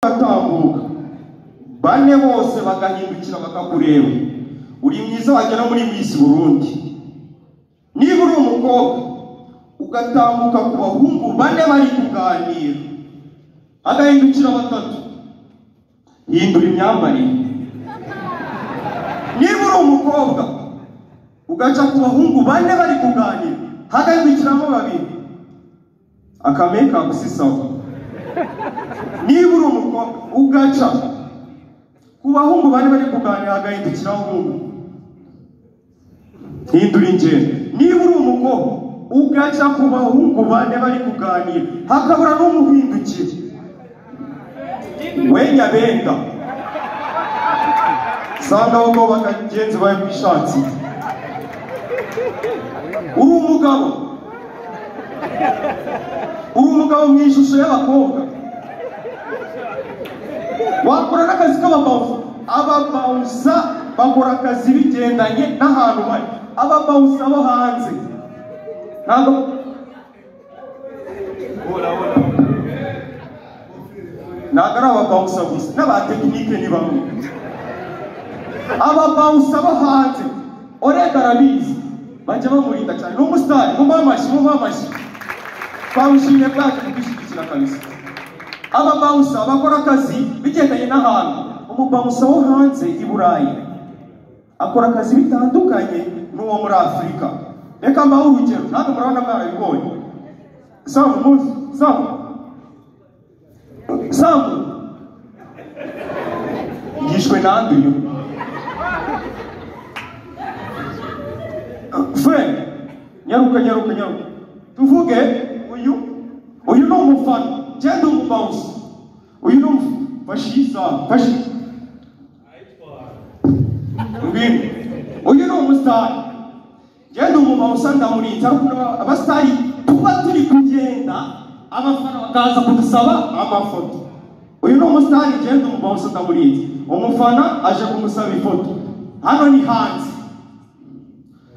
Batambuka bane bose bagahindukira bakakureba, uri mwiza wajya no muri Miss Burundi. Niba uri umukobwa ugatambuka ku bahungu bane bari kuganira agahindukira batatu, hindura imyambarire. Niba uri umukobwa ugaca ku bahungu bane bari kuganira hagahindukiramo babiri, aka makeup si sawa. Niba uri umukobwa ugaca ku bahungu bane bari kuganira hagahindukiraho umwe, hindura ingendo. Niba uri umukobwa ugaca ku bahungu bane bari kuganira hakabura n'umuhindukira, we nyabenda sanga abagabo bakagenzi bawe kwishatsi. Uri umugabo, uri umugabo mu ishusho y'abakobwa, wakora n'akazi k'ababawusa. Ababawusa bakora akazi bigendanye n'ahantu bari. Ababawusa bo hanze ntabwo ari ababawusa gusa, n'abatekinike ni bamwe. Ababawusa bo hanze Orega arabizi, bajya bamurinda cyane. Ni umusitari, mumuhe amashyi, mumuhe amashyi. Twamushimiye bwaje kudushyigikira kabisa. Ababawusa bakora akazi bigendanye n'ahantu. Umubawusa wo hanze i Burayi akora akazi bitandukanye n'uwo muri Afurika. Reka mbahe urugero, ntabwo murabona mwarabibonye. Samu muzi, Samu Samu yishwe nande uyu? Fre, nyaruka nyaruka nyaruka. Tuvuge uyu, uyu ni umufana, genda umubawusa. Uyu ni umufana, fashiza, fashi. Ngwino. Uyu ni umusitari. Genda umubawusa ndamurinze, ariko abasitari tuba turi kugenda abafana bakaza kudusaba amafoto. Uyu ni umusitari, genda umubawusa ndamurinze. Umufana aje kumusaba ifoto. Hano ni hanze.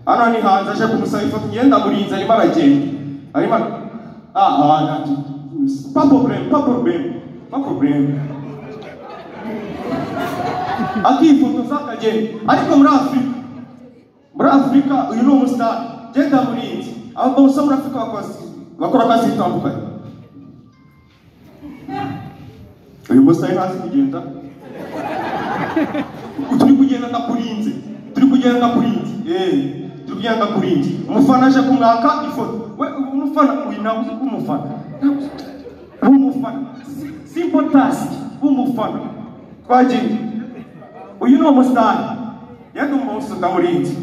Hano ni hanze aje kumusaba ifoto, ngenda murinze arimo aragenda. Arimo pas problème, pas problème, pas problème. Akifotoza akagenda. Ariko muri Afurika, muri Afurika uyu ni umusitari, genda murinze. Ababawusa muri Afurika bakora akazi bitandukanye. Uyu musitari ntazi kugenda. Turi kugenda ndakurinze. Turi kugenda ndakurinze. Turi kugenda ndakurinze. Umufana aje kumwaka ifoto. We umufana uyu ntabwo uzi ko umufana. Umufana. Simple task. Umufana. Twagiye. Uyu ni umusitari. Yenda umubawusa ndamurinze.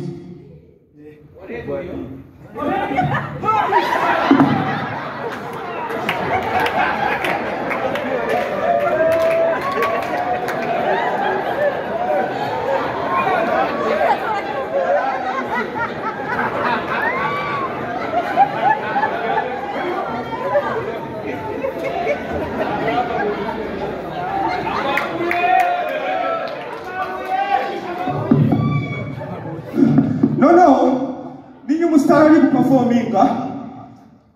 Noneho niyo umusitari ari gupafominga,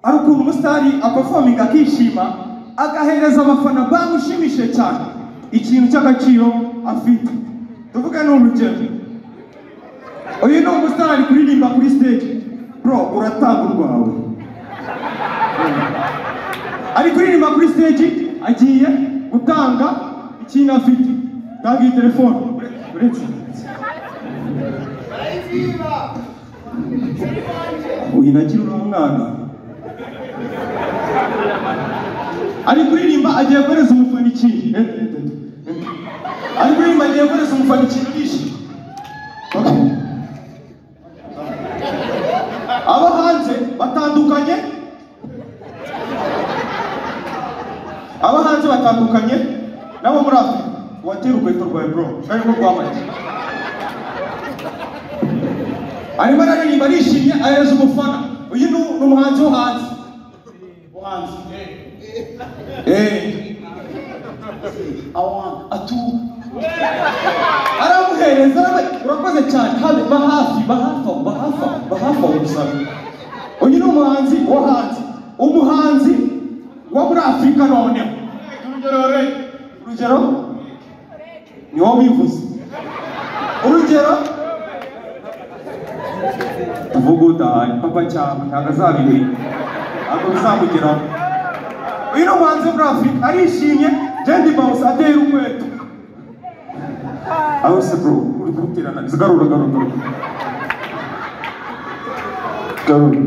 ari ukuntu umusitari apafominga akishima, agahereza abafana bamushimishije cyane ikintu cy'agaciro afite. Tuvuge ni urugero, uyu ni umusitari ari kuririmba kuri stage, bro uratanga urwawe. Ari kuririmba kuri stage, agiye gutanga ikintu afite. Tanga iyi telefone, uretse uyu nagira uri umwana ari kuririmba agiye guhereza umufana ikintu. Ari kuririmba agiye guhereza umufana ikintu yishimye. Abo hanze batandukanye, abo hanze batandukanye nabo muri Afurika. Watera urukweto rwawe bro, kandi rwo rwamake. Arimo araririmba arishimye ahereza umufana. Uyu ni umuhanzi wo hanze. Wo hanze. Atu. Aramuhereza, urakoze cyane. Habe bahafi, bahafa, bahafa, bahafa umusana. Uyu ni umuhanzi wo hanze. Umuhanzi wo muri Afurika noneho. Urugero Urugero ni wowe ubivuze. Urugero tuvuge udahari papa cyangwa ntabwo azabimenya, ntabwo bizamugeraho. Uyu ni umuhanzi wo muri Afurika arishimye, Jendi Bounce atera urukweto. Aho se bro uri kuruterana, garura garura garura garura.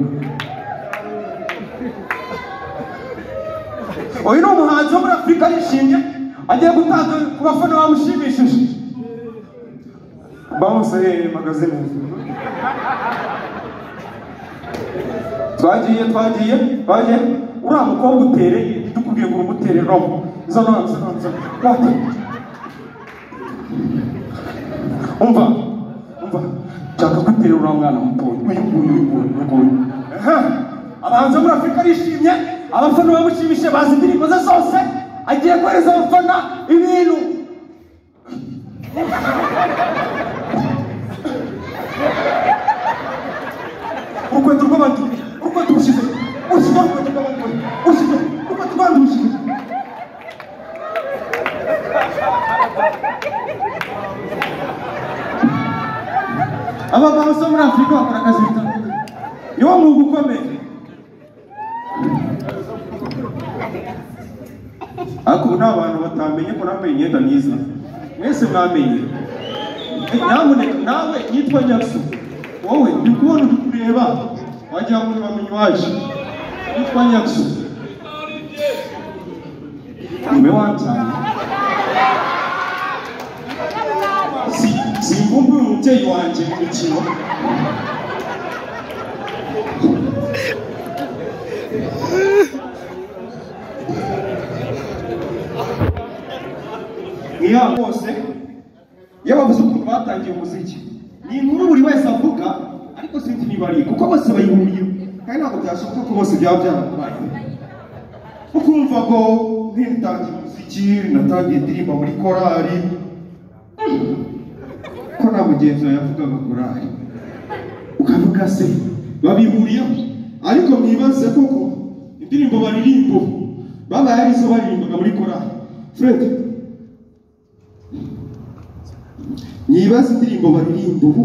Uyu ni umuhanzi wo muri Afurika arishimye, agiye gutanga ku bafana bamushimishije. Bounce magaze neza. Twagiye twagiye twagiye. Uriya mukobwa utereye ndikubwiye ngo umutere romo. Zana zana zana. Wate. Umva umva nshaka guterera uriya mwana mutoya. Uyu nguyu uyu nguyu uyu nguyu. Abahanzi bo muri Afurika arishimye, abafana bamushimishije, bazi indirimbo ze zose, agiye kohereza abafana ibintu. Urukweto rw'abandi, urukweto rushize, ushize urukweto rw'abandi, ushize urukweto rw'abandi rushize. Aba bantu bo muri Afurika bakora akazi bitandukanye. Ni wo mwuga ukomeye. Ariko ubu nta bantu batamenye ko nambaye imyenda myiza. Mwese mwamenye. Nyamuneka nawe nitwa Nyaxo. Wowe ndi kubona uri kureba wagira ngo bamenye iwacu. Nitwa Nyaxo. Niwe wambyaye. Simvumbuye umubyeyi wanjye mu mikino. Niya bose iyo bavuze ukuntu batangiye umuziki ni inkuru buri wese avuga, ariko sinzi niba ari kuko bose bayihuriyeho, kandi ntabwo byashoboka ko bose byaba byarabayeho. Ukumva ngo ntitangiye umuziki, natangiye indirimbo muri korali, ko nta mugenzi wawe yavugaga korali, ukavuga se babihuriyeho. Ariko mwibaze koko indirimbo baririmba babaye arizo baririmbaga muri korali. Fred, nibaze indirimbo baririmba ubu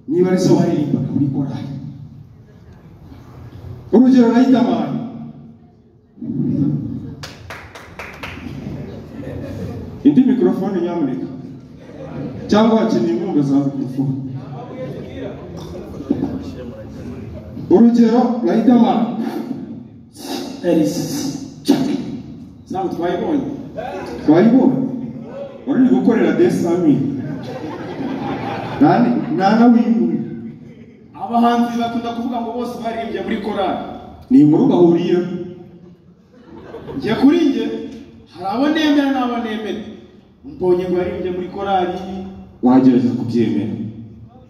niba arizo baririmbaga muri korali. Urugero Riderman. Indi mikrofone nyamuneka, cyangwa hakeneye inkunga za mikrofone. Urugero Riderman. Ntabwo twayibonye. Twayibonye. Wari uri gukorera desami. Nani nana wiwe. Abahanzi bakunda kuvuga ngo bose baririmbye muri korali. Ni inkuru bahuriye. Njye kuri njye hari abo nemera n'abo nemera. Mbonye ngo yaririmbye muri korali, wagerageza kubyemera.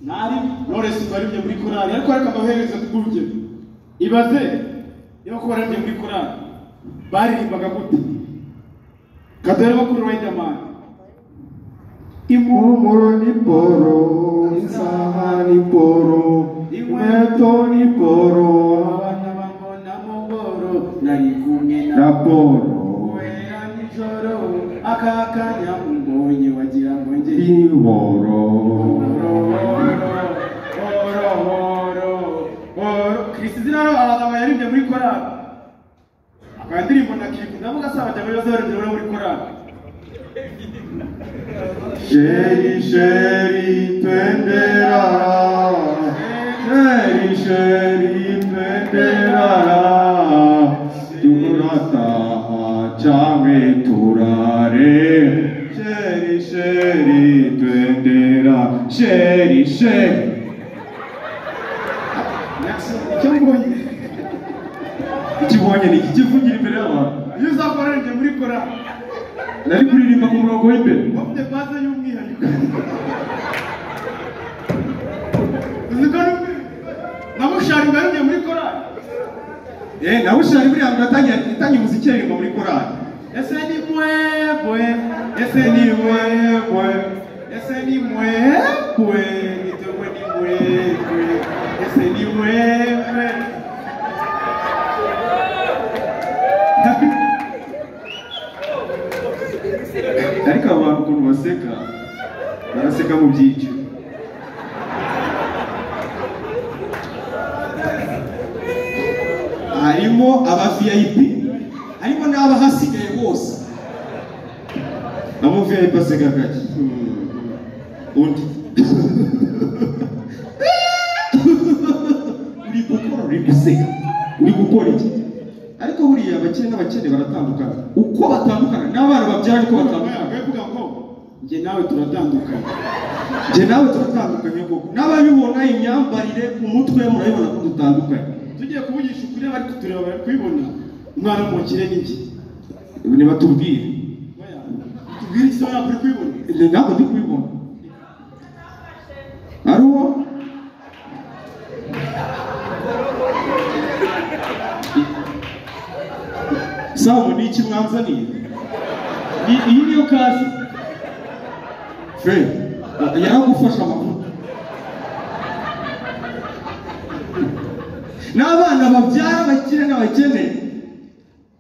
Nari Knowless ngo yaririmbye muri korali, ariko reka mbahereze urugero. Ibaze niba ko baririmbye muri korali, baririmbaga gute? Kadere bakuru Riderman. Impumuro ni poro, isaha ni poro, inkweto ni poro, abana bambona mu ngoro, nari kumwe na poro. Guhera nijoro, aka kanya umbonye wagira ngo njye Iboro. Oro, oro, oro. Chris izina araza ngo yaririmbye muri korali. Akaba indirimbo ndakibuka, ndavuga se abajya muri baririmbye muri korali. Sheri sheri twende rara, sheri sheri twende rara, turataha cyangwa turare, sheri sheri twende rara, sheri sheri. Icyo mbonye, icyo ubonye ni iki kivugira imbere y'abantu. Iyo uzakora aririmbye muri korali, nari kuririmba ku murongo w'imbere. Wafite baze y'umwihariko. Uzi ko na Bushali ngo yaririmbye muri korali. Na Bushali buriya ngo yatangiye umuziki aririmba muri korali. Ese ni mwebwe, ese ni mwebwe, ese ni mwebwe, nitwe ni mwebwe, ese ni mwebwe. Ariko abantu ukuntu baseka baraseka mu byiciro. Harimo aba VIP, harimo n'abahasigaye bose. Abo VIP aseka gake. Undi uri gukora, uri guseka, uri gukora iki? Ariko buriya abakire n'abakene baratandukana. Uko batandukana n'abana babyara niko batandukana. Kuvuga ngo njye nawe turatandukanye. Njye nawe turatandukanye koko. N'ababibona imyambarire ku mutwe murabibona ko dutandukanye. Tugiye kuvugisha ukuri bari kutureba bari kubibona. Umwana w'umukire ni iki? Nibatubwire. Oya, tubwire iki se kuri kubibona? Ntabwo ndi kubibona. Ari uwo? Sawa, ni iki mwanzaniye? Iyi niyo kazi. Fred, yaragufasha amakuru. N'abana babyara abakire n'abakene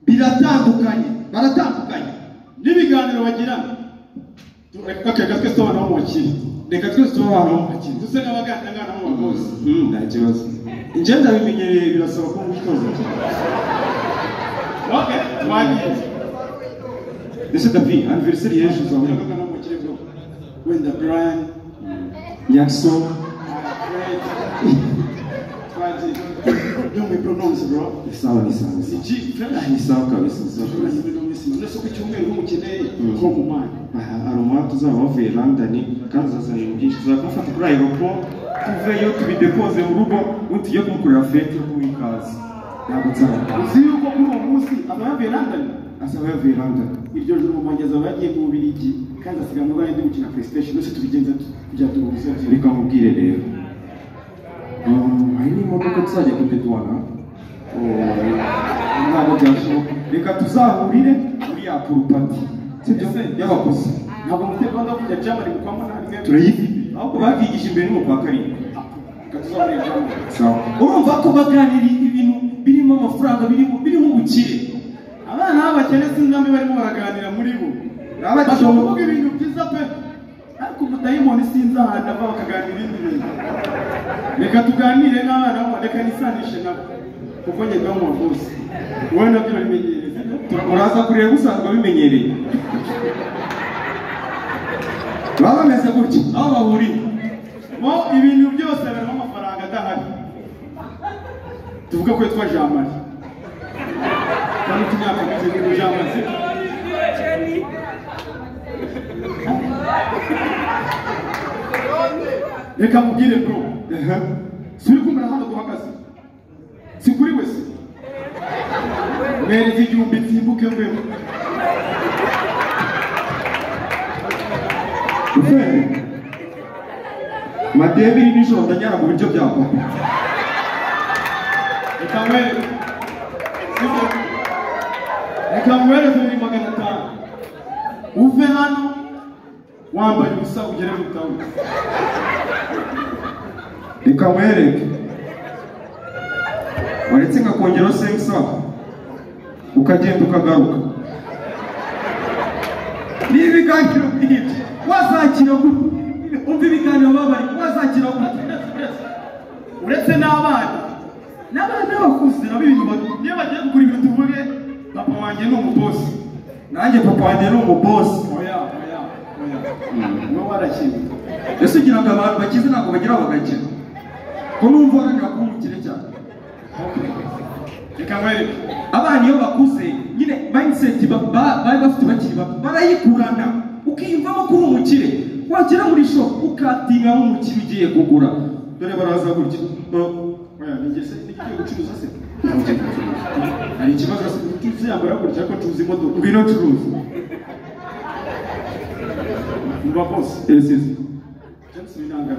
biratandukanye, baratandukanye. N'ibiganiro bagirana. Reka twese tubana mu bakire. Reka twese tubana mu bakire. Duse n'abaganira mu bakozi. Nta kibazo. Njye ndabimenyereye, birasaba ko mwitoza. Okay, twagiye. Ese David, anniversaire y'ejo uzabona. Wenda Brian, Jackson, twagiye. Don't be pronounce bro. Sawa ni sawa. G Fred ni sawa kabisa. Nese ku cyumweru n'umukene ko mu mana. Hari umwaka tuzaba bavuye London kandi uzazana ibintu byinshi, tuzakufata kuri aeroport tuveyo tubidepoze mu rugo ubundi tujye kumukorera fete yo kumuha ikaze. Ntabwo nzaba. Uzi yuko kuri uwo munsi azaba yavuye London? Azaba yavuye London. Iryo joro mu mangeza aba yagiye mu Bubiligi kandi asiga mu Rwanda gukina PlayStation. Nese tubigenza kugira tubuze. Reka nkubwire rero. Hari n'imodoka tuzajya kudedwana. Ntabwo byashoboka. Reka tuzahurire muri ya purupati. Sibyo se y'abakozi. Ntabwo mufite gahunda yo kujya Germany mu kwa munani. Turayifite. Ahubwo babyigisha imbere ni mu kwa karindwi. Reka tuzahurire Germany. Urumva ko baganira ibintu birimo amafaranga, birimo ubukire. Abana b'abakene sinzi barimo baraganira muri bo. Bashobora kuvuga ibintu byiza pe. Ariko umudayimoni sinzi ahantu ava bakaganira ibindi bintu. Reka tuganire n'abana bo, reka nisanishe nabo. Kuko njye ndi umuntu wose. Wowe nabyo urabimenyereye. Uraza kureba usanzwe wabimenyereye. Baba bameze gutya, aho bahuriye. Mo ibintu byose birimo amafaranga adahari. Tuvuge ko yitwa Jean Marie. Kandi imyaka mike ni Jean Marie. Reka mubwire bro. Si uri kumera hano duhagaze. Si kuri wese. Mwereze igihumbi nsimbuke mbeho. Ufere. Madebiri nijoro ndanyara mu biryo bya papa. Reka nkwereke. Sibyo? Reka nkwereke 500. Uve hano wambaye ubusa ugere mu town. Reka nkwereke. Waretse nkakongeraho 500 ukagenda ukagaruka. Ni ibiganiro nk'ibyo wazakira gute? Umva ibiganiro babari wazakira gute? Uretse n'abana, n'abana bakuze nabo ibintu niyo bagiye kugura ibintu tuvuge papa wanjye ni umubosi. Nanjye papa wanjye ni umubosi. Oya oya oya. Wowe warakize. Ese ugira ngo abantu bakize ntabwo bagira bagakira? Ko numva warangira kuba umukire cyane. Reka nkwereke. Abana iyo bakuze nyine mindset bari bafite bakiri bato barayikurana, ukiyumvamo ko uri umukire. Wagera muri shop ukatinga nk'umukire ugiye kugura. Dore baraza gutya. Oya, nigeze nigiye gucuruza se? Hari ikibazo se? Ucuruza yambara gutya ariko acuruza imodoka. Ngwino curuza. Umva boss. Yes yes. James Binanga.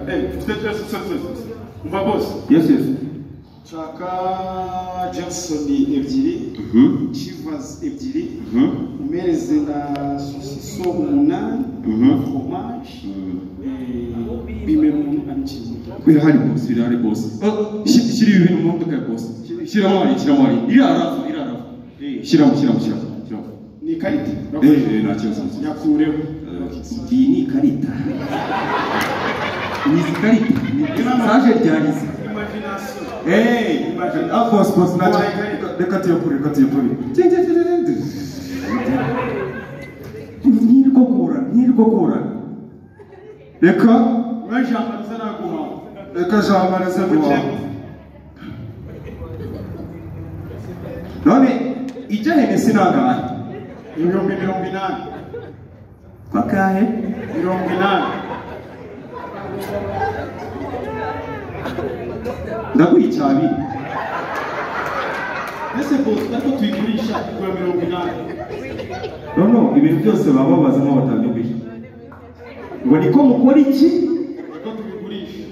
Umva boss. Yes yes. Nshaka Jameson ebyiri, Chivas ebyiri, umereze na sosiso 8, fromage, bimera umuntu anikiza. Birahari boss, birahari boss. Shyira ibi bintu mu modoka ya boss. Shyiramo hari, shyiramo hari. Irarafa, irarafa. Shyiramo, shyiramo, shyiramo. Ni ikarita. Nta kibazo. Yakureho. Iyi ni ikarita. Ni ikarita. Ni sage ryarize. Imagination. Boss boss nta. Reka tuyakure, reka tuyakure. Ntirwo kura, ntirwo kura. Reka we Jean-Marie naguha. Reka Jean-Marie guha. None ijya Hennessy nangahe? 80,000. Kwakahe? 80. Ndaguha icyabi. Ese boss ariko tuyigurisha igura 80. No, ibintu byose baba babaza nkaho batabyumvise. Ngo niko mukora iki? Niko tubigurisha.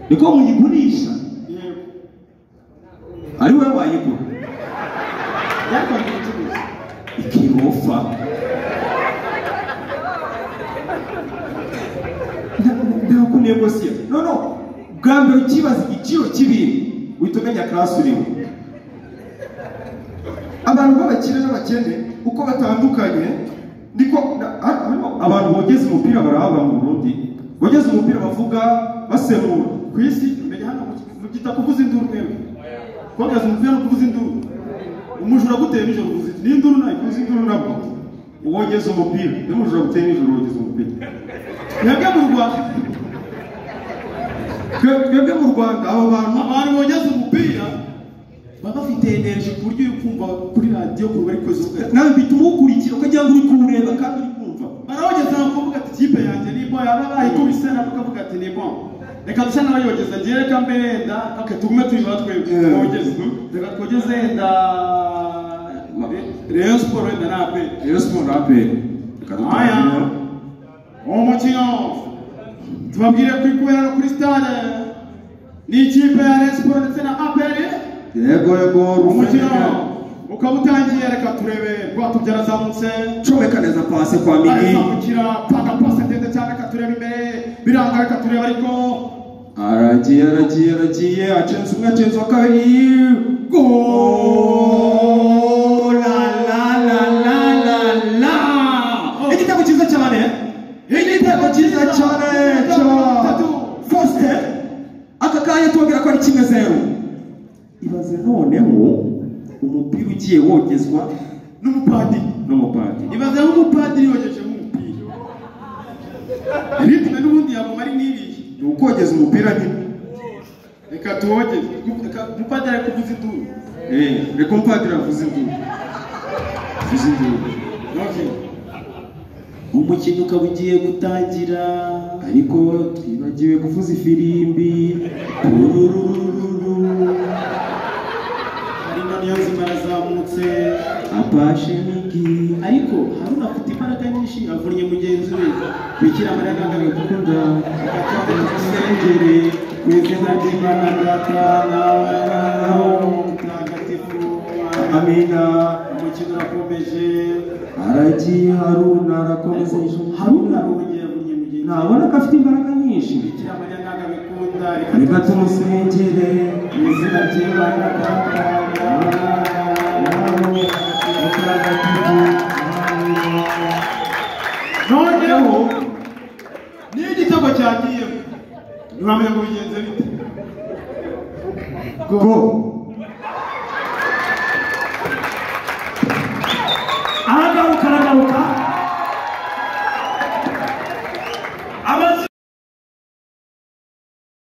Niko muyigurisha? Yego. Ari wowe wayigura? Yakoze ubucuruzi. Ikirofa. Nta kunegosiya. No. Bwa mbere ukibaza igiciro cy'ibintu uhita umenya class urimo. Abantu b'abakire n'abakene uko batandukanye niko abantu bogeza umupira barahaba mu Burundi, bogeza umupira bavuga basemura ku isi. Mbere hano mubyita kuvuza induru mwebwe. Kogeza umupira no kuvuza induru. Umujura guteye nijoro uvuza ni induru nayo kuvuza induru nabwo. Wogeza umupira, n'umujura guteye nijoro wogeza umupira. Mwebwe mu Rwanda, twebwe mu Rwanda abo bantu bogeza umupira baba bafite energy ku buryo ukumva kuri radio ko bari kuzuka. Nawe bituma ukurikira ukagira ngo uri kureba kandi uri kumva. Barawogeza bakuvuga ati kipe yanjye ni bon, yaba bayikubise nabo kavuga ati ni bon. Reka dusa n'abayogeza ngiye reka mbenda, okay tugume tuyiba twebwe twogeze. Reka twogeze enda Rayon Sport enda na APR. Rayon Sport na APR. Reka dutangire. Umukino tubabwire ko ikubera kuri stade ni ikipe ya Rayon Sport ndetse na APR. Yego yego, umukino ukaba utangiye. Reka turebe Rwatubyaye arazamutse, comeka neza pase kwa Migi, arazamukira paka pase ndende cyane. Reka turebe imbere biranga, reka turebe ariko aragiye aragiye aragiye, acenze umwe acenze wa kabiri, goal la la la la la la. Igitego cyiza cyane, igitego cyiza cyane cya Faustin. Aka kanya tubabwira ko ari 1-0. Ibaze noneho umupira ugiye wogezwa n'umupadiri. N'umupadiri. Ibaze nk'umupadiri yogeje nk'umupira. Ritme n'ubundi yaguma ari nk'iriya. Ni ukogeza umupira nyine. Reka tuwogeze. Umupadiri ari kuvuza induru. Reka umupadiri avuze induru. Avuze induru. Okay. Umukino ukaba ugiye gutangira, ariko twibagiwe kuvuza ifirimbi. Tururururu. Haruna Niyonzima arazamutse, apashe Migi, ariko Haruna afite imbaraga nyinshi avunnye mugenzi we. Bikira Mariya ntabwo dukunda dusengere mu izina ry'Imana Data na Roho Mutagatifu. Amina. Umukino urakomeje. Aragiye Haruna arakomeza. Haruna arongeye avunnye mugenzi we. Nabona ko afite imbaraga nyinshi. Bikira Mariya ntabwo abikunda. Reka tumusengere mu izina ry'Imana Data na Roho Mutagatifu. Noneho niyo igitego cyagiyemo ntiwamenya ngo bigenze bite. Go.